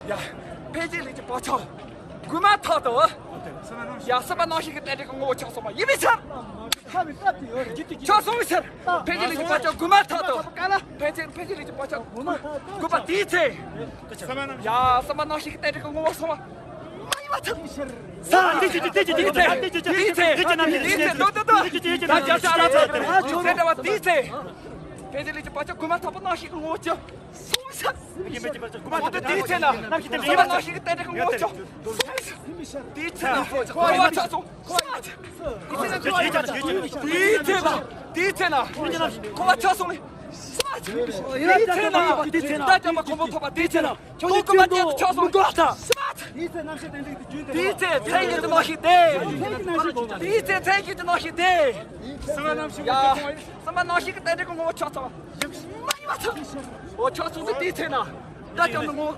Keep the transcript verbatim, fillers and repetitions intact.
ཡ། འཕེལ་རྒྱས་ལས་ཀྱི་བག་ཆགས་དགུ་མ་ཐག་ཏུ། ཡ། སེམས་པ་རྣམ་ཤེས་ཀྱི་རྟེན་འབྲེལ་གྱི་ངོ་བོ་ཆགས་སོང་བ་ཡིན་པའི་ཕྱིར། ཆགས་སོང་བའི་ཕྱིར། འཕེལ་རྒྱས་ལས་ཀྱི་བག་ཆགས་དགུ་མ་ཐག་ཏུ། འཕེལ་རྒྱས་འཕེལ་རྒྱས་ལས་ཀྱི་བག་ཆགས་དགུ་མ་ཐག་ཏུ། དགུ་པ་དེའི་ཚེ། ཡ། སེམས་པ་རྣམ་ཤེས་ཀྱི་རྟེན་འབྲེལ་གྱི་ངོ་བོ་སོང་བ་མ་ཡིན་པའི་ཕྱིར། ས། དེའི་ཚེ། དེའི་ཚེ། དེའི་ཚེ། ལྟོས་ལྟོས་ལྟོས། ད་རྒྱ་ཆ་ལ་ཚ། དེའི་ཚེ། འཕེལ་རྒྱས་ལས་ཀྱི་བག་ཆགས་དགུ་མ་ཐག་པ་རྣམ་ཤེས་ཀྱི་ངོ་བོ་ཆགས། དེའི་ཚེ་ན། སེམས་པ་རྣམ་ཤེས་ཀྱི་རྟེན་འབྲེལ་གྱི་ངོ་བོ་ཆགས། དེའི་ཚེ་ན། འཁོར་བ་ཆགས་སོང་། དེའི་ཚེ་ན། དེའི་ཚེ་ན། འཁོར་བ་ཆགས་སོང་ནས། དེའི་ཚེ་ན། དེའི་ཚེ་ན། ད་ཅམ་པ་གོང་མ་ཐོབ་པ་དེའི་ཚེ་ན། ཁྱོད་ཀྱི་ཀུན་མ་དེ་ཆགས་སོང་། དེའི་ཚེ་མཚན་ཉིད་ཀྱི་རྣམ་ཤེས་དེ། དེའི་ཚེ་མཚན་ཉིད་ཀྱི་རྣམ་ཤེས་དེ། ཡ། སེམས་པ་རྣམ་ཤེས་ཀྱི་རྟེན་འབྲེལ་གྱི་ངོ་བོ་ཆགས་སོང་། མ་ཡིན་པའི་ཕྱིར། འོ། ཆགས་སོང་ཚེ་དེའི་ཚེ་ན། ད་ཅམ་པ་ངོ་བོ།